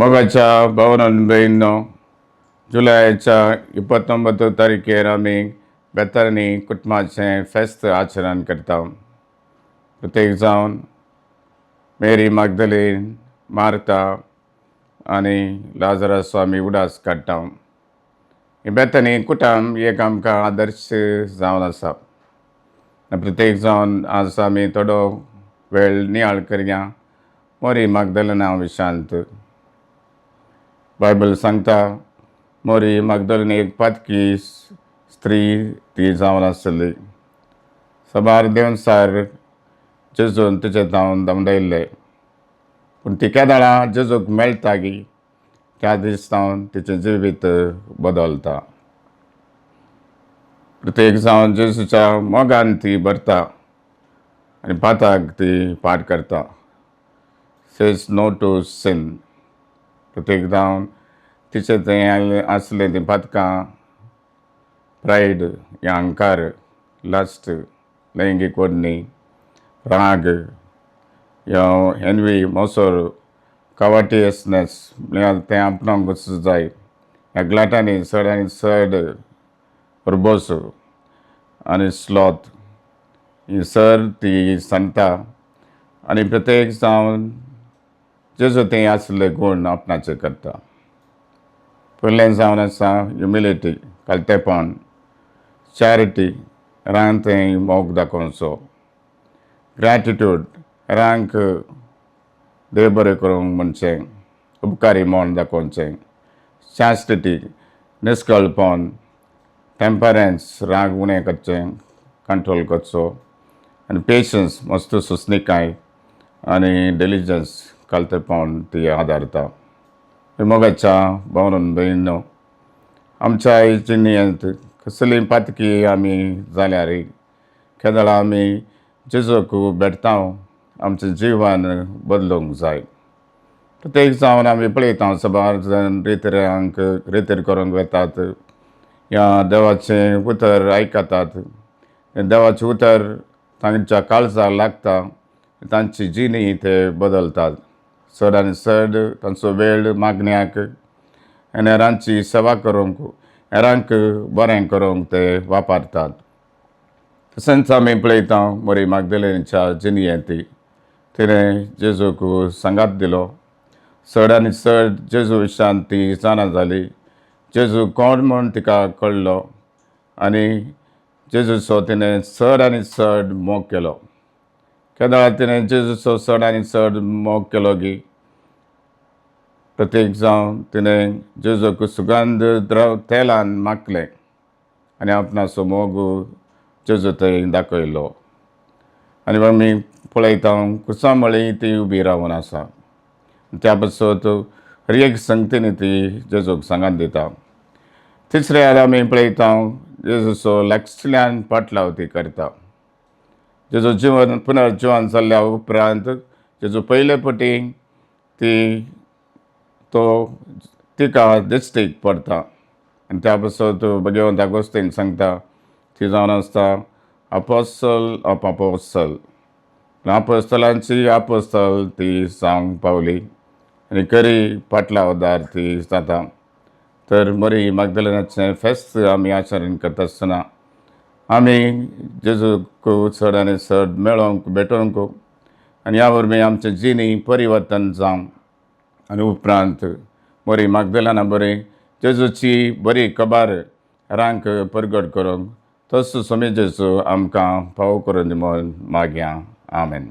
मोगाच्या भावांनो भयणींनो, जुलयाच्या 29 तारखेर आमी बेतारणी कुटुंबाचें फेस्त आचरण करता. प्रत्येक जावन मेरी मागदलीन, मार्ता आनी लाजराचो आमी उडास काडटा. ही बेतानी कुटुंब एक आमकां आदर्श जावन आसा. प्रत्येक जावन आज आमी थोडो वेळ नियाळ करया मोरी मागदलना विशांत. बायबल सांगता, मोरी मागदलीन एक पातकी स्त्री ती जावन आसली. साबार देंवचार जेजून तिचे जावन दमडयल्ले, पूण ती केदळा जेजूक मेळटा गी त्या दीस जावन तिचें जिवीत बदलता. प्रत्येक जावन जेजूच्या मोगान ती भरता आनी पाताक ती पाठ करता, सेज नो टू सिन. प्रत्येक जावन तिचें तें आसलें तीं पातकां, प्रायड या अहंकार, लस्ट, लैंगीक ओडणी, राग या एनवी, मोसोर, कवाटियसनेस, म्हळ्यार तें आपणाकूच जाय, ह्या ग्लाटांनी चड आनी चड रबोस आनी स्लॉथ ही सर ती सांगता आनी प्रत्येक जावन जेजू तें आसले गूण आपणाचे करता. पयलें जावन आसा ह्युमिलिटी, खालतेपण, चॅरिटी, रान थंय मोग दाखोवचो, ग्रॅटिट्यूड, रांक देव बरें करूंक म्हणचें, उपकारी म्हण दाखोवचें, चॅस्टिटी, निस्कळपण, टेम्परन्स, राग उणें करचें, कंट्रोल करचो, आनी पेशन्स, मस्त सुसणिकाय, आनी डिलिजन्स, खालतेपण ती आदारता. मोगाच्या भावांनो भयणींनो, आमच्या जिणेंत कसली पातकी आमी जाल्यार केदळा आमी जेजूक भेटता, आमचें जिवन बदलूंक जाय. प्रत्येक जावन आमी पळयता, साबार जाण रेतरांक रेतर करूंक वेतात या देवाचें उतर आयकतात. देवाचें उतर तांच्या काळजाक लागता, तांची जिणी ते बदलतात. चड आनी चड तांचो वेळ मागण्याक आनी हेरांची सेवा करूंक, हेरांक बरें करूंक ते वापरतात. तशेंच आमी पळयता मरी मागदलेच्या जिणेंत तिणें जेजूक सांगात दिलो. चड आनी चड जेजू विशांत ती जाणा जाली. जेजू कोण म्हूण तिका कळ्ळो आनी जेजूचो तिणें चड आनी चड मोग केलो. केदळा तिणें जेजूचो चड आनी चड मोग केलो गी प्रत्येक जावन तिणें जेजूक सुगंध द्रव तेलान माखलें आनी आपणाचो मोग जेजू थंय दाखयलो. आनी आमी पळयता, कुसा मळी ती उबी रावन आसा. त्या पासत हर एक संगतीन ती जेजूक सांगात दिता. तिसऱ्या आमी पळयता, जेजूचो लागसल्यान पाटलाव ती करता. जेजू जिवन पुनर्जिवन जाल्ल्या उपरांत जेजू पयले पटी ती तो तिका दिश्टीक पडटा आनी त्या पासत भगवंत आगोस्तीन सांगता, ती जावन आसता अपोसल ऑफ अपोसल, आपोस्तलांची आपोस्तल ती जावंक पावली आनी खरी पाटलावदार ती जाता. तर मरी मागदलनाचें फेस्त आमी आचरण करता आसतना आमी जेजूक चड आनी चड मेळोंक, भेटोवंक आनी ह्या वरवीं आमचें जिणी परिवर्तन जावं आनी उपरांत बरी मागदलाना बरी जेजूची बरी खबर रांक परगट करूंक तसो स्वामी जेजू आमकां फावो करून दी म्हूण मागया. आमेन.